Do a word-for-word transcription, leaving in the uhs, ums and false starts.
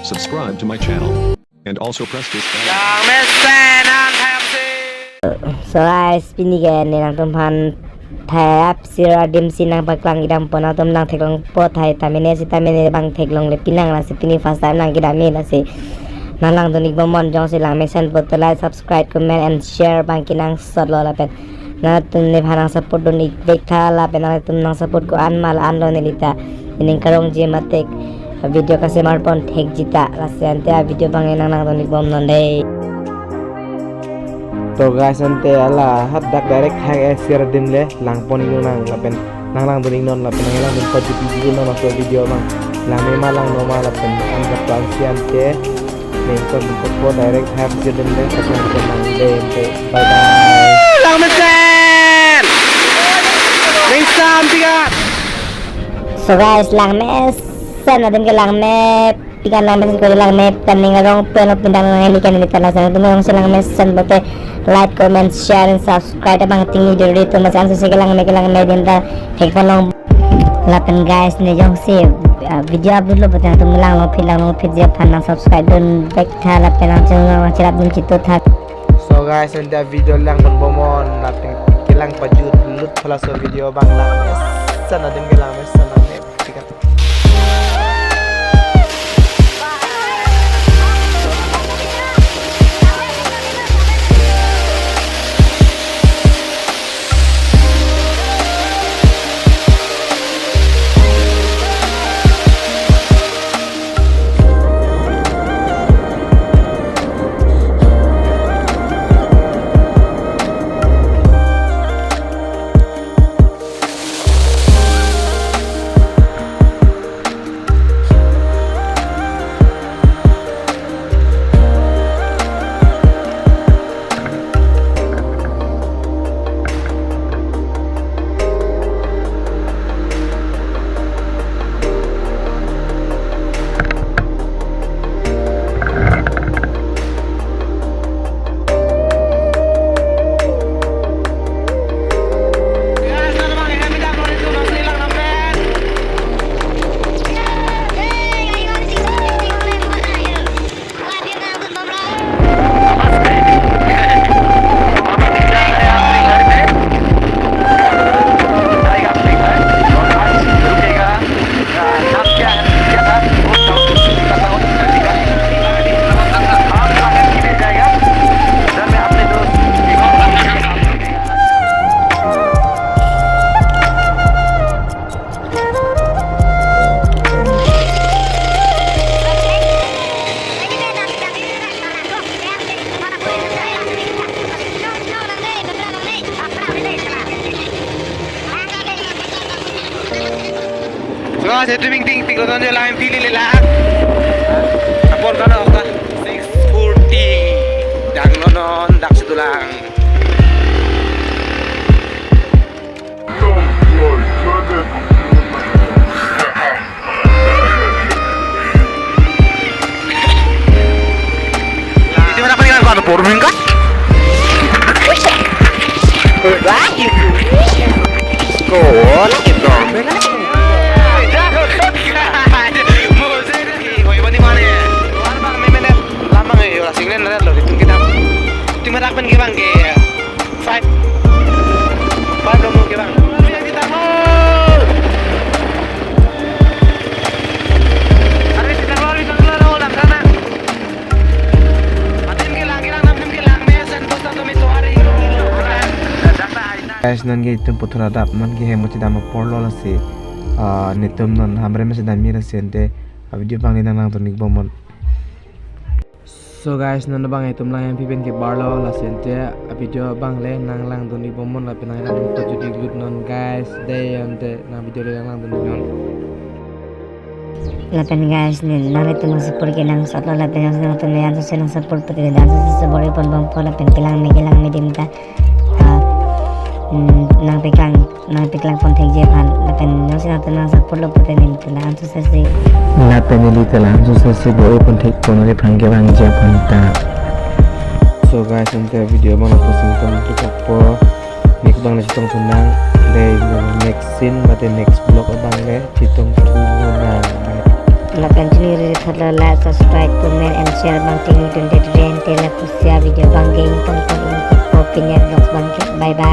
Subscribe to my channel. And also press this bell. Langmesen an thai apsir. So guys, pini ke ne nangtumphan thai apsir adimsi nangpaklang idam pon atum nang theklongpo thai tamene si tamene bang theklongle pinang lasi pini first time nang kidam me lasi. Nang langdun-ik bomnon jongsi langmesen pulote like, subscribe, comment and share bang kenangsot lo lapen nangtum nephan nang support dun-ik vek tha lapen nangtum nang support ko-an ma la-an lo nelita. Ining karongji mate video kasemar pon thekji ta. Lasi ante a video bang nang langdun-ik bomnon dei. To guys, ante hala hadak direct thai apsir adim le lang pon-ik nang lapen nang langdun-iknon lapen nang langdun pajut-iknon laso video bang. Langme ma langno ma lapen an kap ansi ante. Neng kon ko direct thai apsir adim le, lapen nang dei ante. Bye bye. Langmesen! Neng sam tiga. So guys, langmesen adim ke langme pikan langmesen ko langme pikan ning arong pen op pindang nang ini kan ini tanah sana tu nang si langmesen pulote like, comment, share, and subscribe abang tinggi duri tu masi anso si ke langme ke langme adim ta theklong. Lapen guys ne jongsi ah, video upload lo pulote nangtum langlo phit langlo phit ji aphan nang subscribe dun vek tha lapen nang channel nang chirap dun chitu tha. So guys, ante video lang pon bomnon lapen kelang pajut lut phala so video bang langmesen adim ke langmesen adim. So, ase tu bing ting ting lo ton je lain pili le la. Apor kan oka six forty. Dang non non dak situ lang. Iti mana paling kan pormin kan? Sekolah gitu. Oi, bani mana? Lamang eh, yola singlen na lo, tingke dam. Tingke dak pen ke bang ke. Five. Five lo mo ke bang. Arve sita lo, arve sita lo, dam sana. Adim ke lang, ke lang, nam dim ke langmesen, bosta to mi tuari. Guys, non ke itum puthot adap, non ke hem uchi dam apor lo lasi. Ah, netum non hamre mesen dam mir asente. A video bang ni nang langdun-ik bomnon. So guys, non bang itum lang hem pipen ke bar lo lasi ante a video bang le nang langdun-ik bomnon lapen nang langdun pajut-ik lut non guys. Dei ante nang video le nang langdun-iknon. Lapen guys, ne nanglitum support kenangsot lo lapen nangtum ne anso si nang support pute dan so si support pon bompo lapen kelang me kelang me adim ta. Ah, mm, nangpeklang nangpeklang pon thekji aphan lapen jongsi nangtum nang support lo pute nelitum la anso sesi. Lapen nelitum la anso sesi bo-e pon thek pon neli aphan kevangji aphan ta. So guys, ante video bang lo posting tam tu kapo. Next bang le chetong thu nang. Dei next scene mate next vlog abang le chetong thu nang. Lapen chini ri thotlo like, subscribe, comment and share abang chini dun det ren te lapusi a video abang ke ingtong tong ingkok po pini a vlogs abang ke. Bye bye.